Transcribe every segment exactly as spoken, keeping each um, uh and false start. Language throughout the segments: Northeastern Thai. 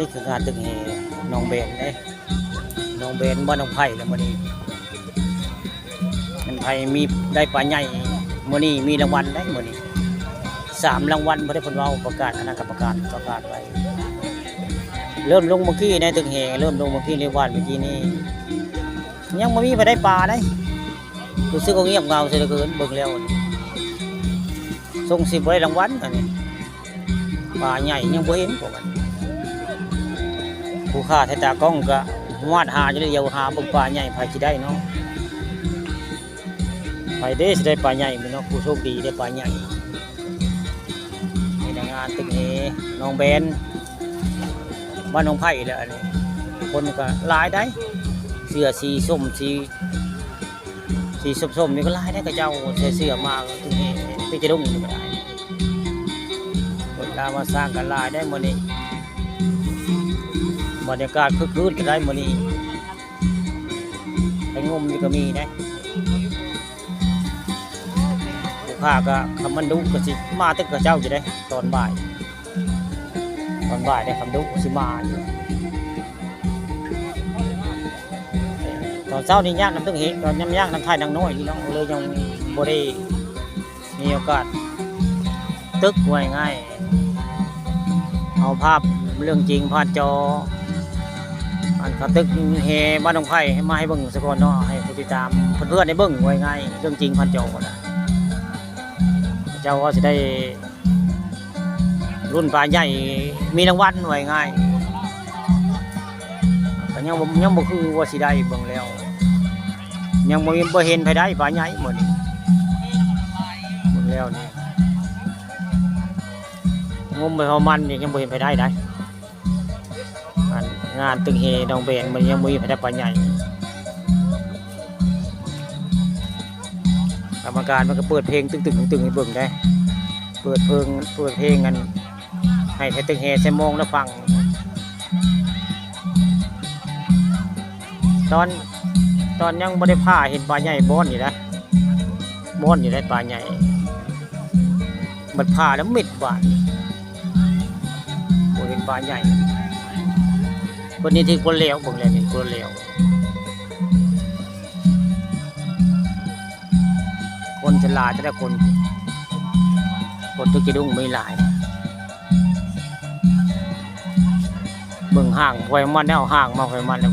นี่คืองานตึกแห่หนองแบนเด้ หนองแบนบ้านหนองไผ่แล้วมื้อนี้ มันไผ่มีได้ปลาใหญ่ มื้อนี้มีรางวัลได้มื้อนี้ สามรางวัล บ่ได้เพิ่นเว้าประกาศ คณะกรรมการประกาศไว้ เริ่มลงเมื่อกี้ในตึกแห่ เริ่มลงเมื่อกี้ในวันเมื่อกี้นี่ ยังบ่มีไผได้ปลาได้ รู้สึกว่าเงียบเหงาเสียเหลือเกิน เบิ่งแล้ว ทรงสิบ่ได้รางวัลอันนี้ ปลาใหญ่ยังบ่เห็นพวกมัน ผู้ค้าไทยตากล้องก็วาดหาอยู่เดียว หาเบิ่งปลาใหญ่ ไผสิได้เนาะ ไผเด้สิได้ปลาใหญ่มื้อเนาะ ผู้โชคดีได้ปลาใหญ่ นี่นะงานตึกแห่หนองแบน บ้านหนองไผ่แหละอันนี้ คนก็หลายได้ เสื้อสีส้ม สี สีส้มๆ นี่ก็หลายได้ เขาเจ้าใส่เสื้อมาตึกแห่ ตึกจะดุ้งนี่ก็ได้ คนลาวมาสร้างกันหลายได้มื้อนี้ บรรยากาศคึกคืนกันได้มื้อนี้ ไปงมนี่ก็มีได้ ลูกค้าก็ คันมันดุก็สิมาตึกเขาเจ้าอยู่ได้ ตอนบ่าย ตอนบ่ายได้ คันดุสิมาอยู่ ตอนเช้านี่ยากนำตึกแห่ ตอนยามยากนำไทยนางน้อยนี่เนาะ เลยยังบ่ได้มีโอกาส ตึกว่าง่าย เอาภาพเรื่องจริงผ่านจอ อันเขาตึกแห่บ้านหนองไผ่ให้มาให้เบิ่งซะก่อนเนาะ ให้ผู้ติดตามเพื่อนๆได้เบิ่งว่าง่าย เรื่องจริงผ่านจอก่อนนะ เจ้าก็สิได้รุ่นปลาใหญ่ มีรางวัลว่าง่าย ก็ยังบ่ ยังบ่คือว่าสิได้ เบิ่งแล้ว ยังบ่มี บ่เห็นไผได้ปลาใหญ่มื้อนี้ เบิ่งแล้วนี่ งมไปเฮามันนี่ยังบ่เห็นไผได้ได้ อันงานตึกแห่หนองแบนมันยังบ่มีไผได้ปลาใหญ่ กรรมการมันก็เปิดเพลงตึงๆๆๆ ให้เบิ่งได้ เปิดเพลง เปิดเพลงอัน ให้ไทตึกแห่ใส่โมงแล้วฟัง ตอน ตอนยังบ่ได้ผ่าเห็นปลาใหญ่บ้อนอยู่นะ บ้อนอยู่ได้ปลาใหญ่ บัดผ่าแล้วมิดบาด โอ้ เห็นปลาใหญ่ คนนี้ที่คนเลว เบิ่งแล้วนี่คนเลว คนฉลาดแต่ละคน คนทุกจะดุ้งไม่หลาย เบิ่งห่างไฟมันแล้ว ห่างมาไฟมันแล้ว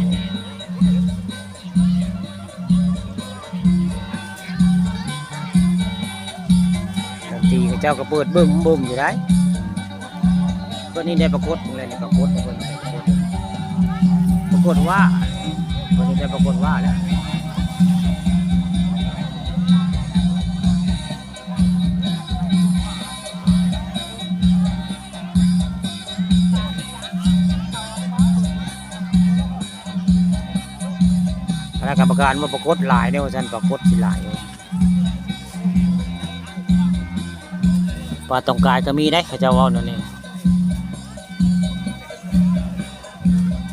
บางทีเขาเจ้าก็เปิดบึ้มบึ้มอยู่ได้ ตัวนี้ได้ปรากฏเลยนี่ ปรากฏเลย ปรากฏว่า ตัวนี้ได้ปรากฏว่าแล้ว คณะกรรมการว่าปรากฏหลายเนี่ย ว่าซั่น ปรากฏสิหลาย ปลาตองกายก็มีได้ เขาเจ้าเว้าแนวนี้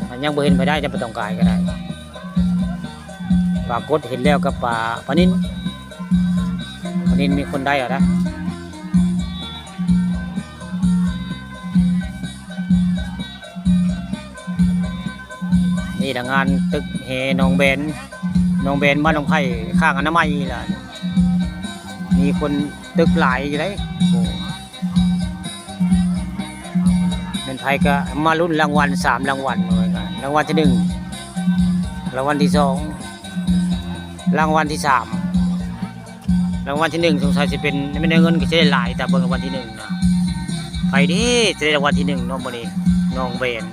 มันยังบ่เห็นไผได้ แต่ปลาตองกายก็ได้ ปรากฏเห็นแล้วกับปลา ปลานิล ปลานิลมีคนได้เอานะ นี่ละงานตึกแห่หนองแบน หนองแบนบ้านหนองไผ่ ข้างอนามัยนี่ล่ะ มีคนตึกหลายอยู่เด้ โอ้ เป็นไผก็มาลุ้นรางวัลสามรางวัลเลยนะ รางวัลที่หนึ่ง รางวัลที่สอง รางวัลที่สาม รางวัลที่หนึ่งสงสัยสิเป็น ไม่ได้เงินก็สิได้หลาย แต่เบิ่งรางวัลที่หนึ่งนะ ไผเด้สิได้รางวัลที่หนึ่งเนาะ มื้อนี้ หนองแบน